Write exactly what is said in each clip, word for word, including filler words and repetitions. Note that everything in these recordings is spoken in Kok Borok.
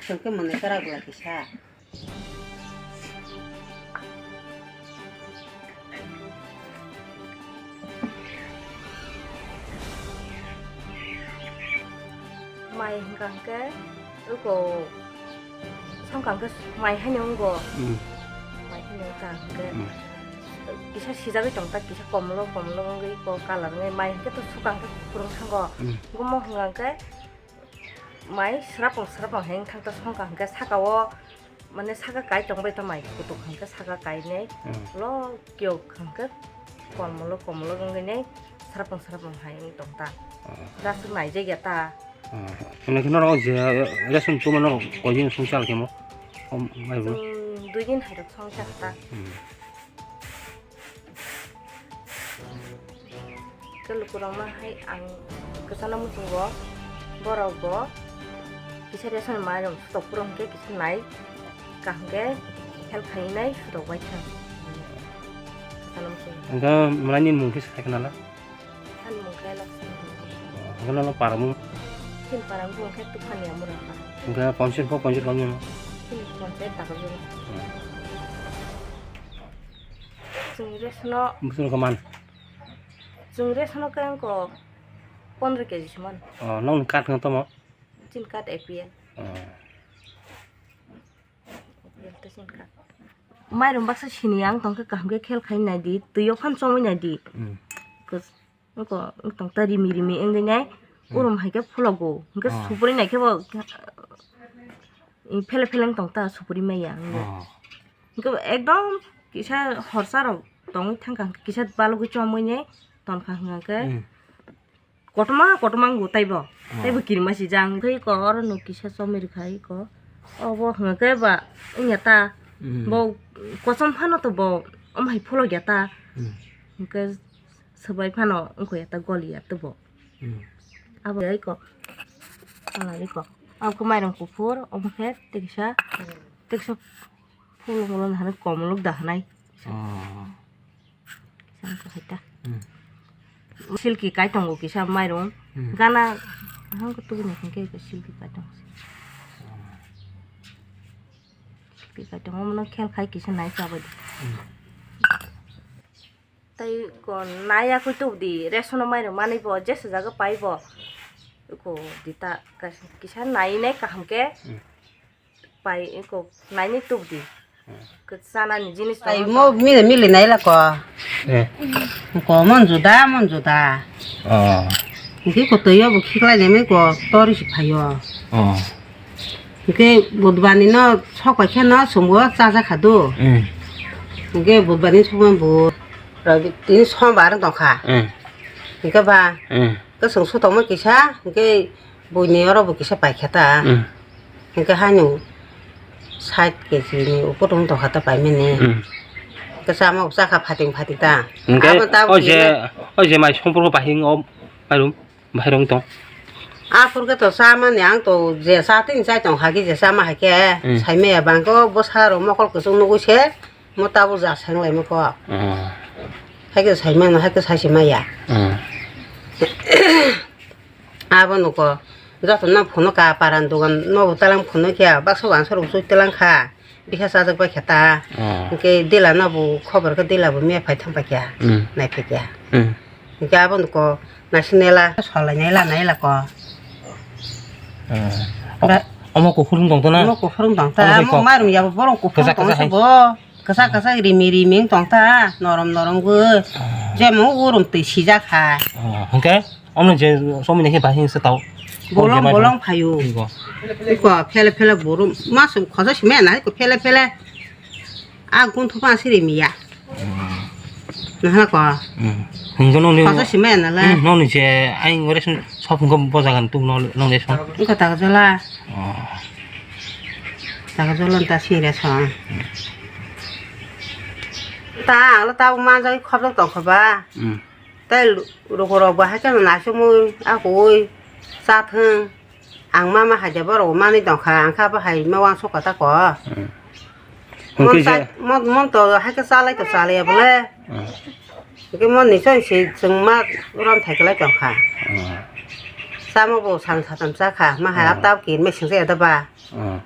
Hwnkhe mwnwi kwrak bwla kisa. Mai hwnkha hwnkhe, oko songkha hwnkhe mai haino wngo. Hmm. Mai haino wngkha hwnkhe. Hmm. Kisa sijagwi tongkha, kisa komolo, komolo wngwi eko colour wngwi mai hwnkhe to sukha hwnkhe kuphur wng thango. Hmm. Omo hwnkha hwnkhe mai srapong srapong hai wng thangkha songkha hwnkhe saka o. Mane saka kai tongbai ta mai kutuk hwnkhe saka kainai Hmm. lo kiyok hwnkhe komolo komolo wngwi nai srapong srapong hai wng tong ta. Hmm. Daswk naijak ya ta. Hmm. Hwnwi kheno norok je ration tuma norok koi din song chal khemo? Om, mai bo? Chwng dui din hai rok song chal ta. Hmm. Khe lukurokno hai ang kwchangno muchungo, borok bo kisa ration mairum sutok phuru hwnkhe kisa nai kaham khe help khainai sutok bai thang. Kwchangno muchungo. Hwnkhe mwlaini mung khe sai khna la? Ani mung khe Lakshmi. Hwnkhe nono para mung? Chini para mung khe Tuphani Amura pa. Hwnkhe ponchayat pho ponchayat kami no? Chini ponchayat Dakarjala. Hmm. Chwng ration o. Bwswk khe man? Chwng ration o khe wngkha pondro K G se man. Oh, nokni card wngkha tamo? Chini card A P L. Oh. A P L tei chini card. Mairum baksa sini ang tongkhe kaham khe khel khai nai di, twi o phan chomwi nai di. Hmm. Kos-, wngkha wng tong ta rimi rimi wngwi nai. Hmm. Urum hai khe phulogo. Hwnkhe Ah. supri nai khe bo, eh, phele phele wng tong ta supri maya wngwi. Ah. Hwnkhe ekdom kisa horsa rok tongwi thangkha, kisa balugwi chomwi nai tongkha hwnkhe Hmm. kotorma kotorma wngkha taibo. Ah. Taibo kirima sijak wngkha iko oro no kisa chomwi rwkha iko. Obo hwnkhe ba wngya ta Hmm. bo kosom phano to bo omo hai phulo ya ta. Hmm. Hwnkhe swbai phano wngkha ya ta goli ya ta bo. Hmm. Abo ya iko. Ala iko. Abo khe mairum kuphur, omo khe teksa, teksa phulung ulung hai komolok da hinai. Oh. Kisa wngkha hai ta. Hmm. Silki kai tongo kisa mairum. Hmm. Gana hwnkhe tubuni hwnkhe silki kai tongo. Silki kai tongo, omono khel khai kisa nai chabai di. Hmm. Tei ko naiya kwi tubudi, ration o mairum manwi bo, jesa jaga pai bo. Ko dita kas-, kisa nainai kaham khe Hmm. pai ko nainai tubudi. Hmm. Kwchana ni jinis Ai tongo mo to. Mile mile naila ko. Eh. Ko mon juda, mon juda. Oh. Ki ko toyo bo khiklai nai mai ko tori si phayo. Oh. Hwnkhe budbani no sok pai khe no chwngbo chajakha do. Mm. Hwnkhe budbani sokma bo rabi tini sombar wng tongkha. Mm. Hwnkhe ba Mm. kwchwng sotokma kisa, hwnkhe buini oro bo kisa paikha ta. Mm. Hwnkhe haino sait keji ni upor wng tongkha ta paimani. Mm. Hwnkhe chama bo chakha phating phating ta. Hwnkhe Abo ta o je, buini o je mai sompor bo bahing o mairum. Bahai rong tong. Aphur khe to chamani ang to je cha tini chai tong hagi je chama hai khe Hmm. Saimaya bang ko bwsa rok mokol kwchwng nugui se mo tabuk ja seng lai mo ko. Hmm. Hai khe saimano hai khe sai se maya. Hmm. Abo nuko joto no phuno ka paran dogan no talang phuno kya baksa wangsa rok chui talang kha. Bikha chajak bai khe ta. Oh. Hwnkhe dila no bo khobor khe dila bo miya phai thang pai kha. Mm. Nai phai kha. Mm. Hwnkhe abo nuko naising nela solai nai la nai la ko. Oh. Ba- Omo kuphur wng tong ta na? Omo kuphur wng tong ta. Omo hai Omo kok. Mairum ya bo borong kuphur Kwchak wng tong kwchak hai. Bo. Kwchak kwchak rimi rimi wng tong ta. Norom norom bo. Oh. Jemon urum twi sijak hai. Oh, hwnkhe? Omno je somoi naikhe bahai se tao. Bolong, bolong phaio. Iko. Iko, phele, phele borom. Masuk khosa sime na, iko phele, phele. A gun thupa siri miya. Hmm. Nahana ko. Hmm. Hinggo noni. Khosa sime na la. Hmm, noni je, aing ore sun, sop hinggo bojagan tu no, noni sun. Iko tak jala. Oh. Tak jala ta sire son. Ta, ala ta ma jai khoblo tong khoba. Hmm. Tei lu-, lukurok bo hai kheno naisumui, akui, chathwng. Ang mama hai de borok manwi tongkha, ang kha bo hai ma uansukha ta ko. Hmm. Mon Hwnkhe ta, je mon, mon to hai khe chalai to chalaiya bole. Hmm. Hwnkhe mon ni choi se chwng ma rom thai kwlai tongkha. Hmm. Chama bo san satam chakha, ma hai Hmm. Apta ki mechang se da ba. Hmm.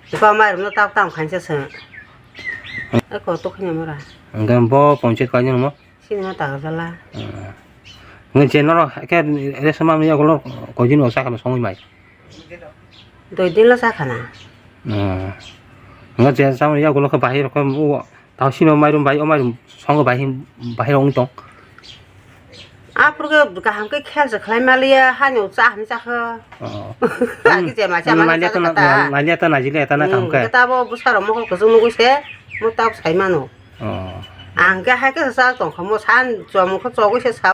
Ko mairum no tak tam khainsa se. Eko to khini mora. Hingke bo ponchayat kaijak mo? Sini ma tak jala. Nge je noro ke resa ma ya golo koi din o sakha songwi mai. Doi din lo sakha na. Nge je sama ya golo ke bahir ko u tau sino mairum bai o mairum songo bahir bahir ong tong. Apur ke kaham ke khel se khlai maliya hani u cha hani cha kha. Agi je ma cha ma cha kha ta. Naliya ta najile ta na kaham ke. Ta bo busaro mokol kusung nugui se mo ta sai mano. Ang ke hai ke sa tong kha mo san chomung kha chogui se sa.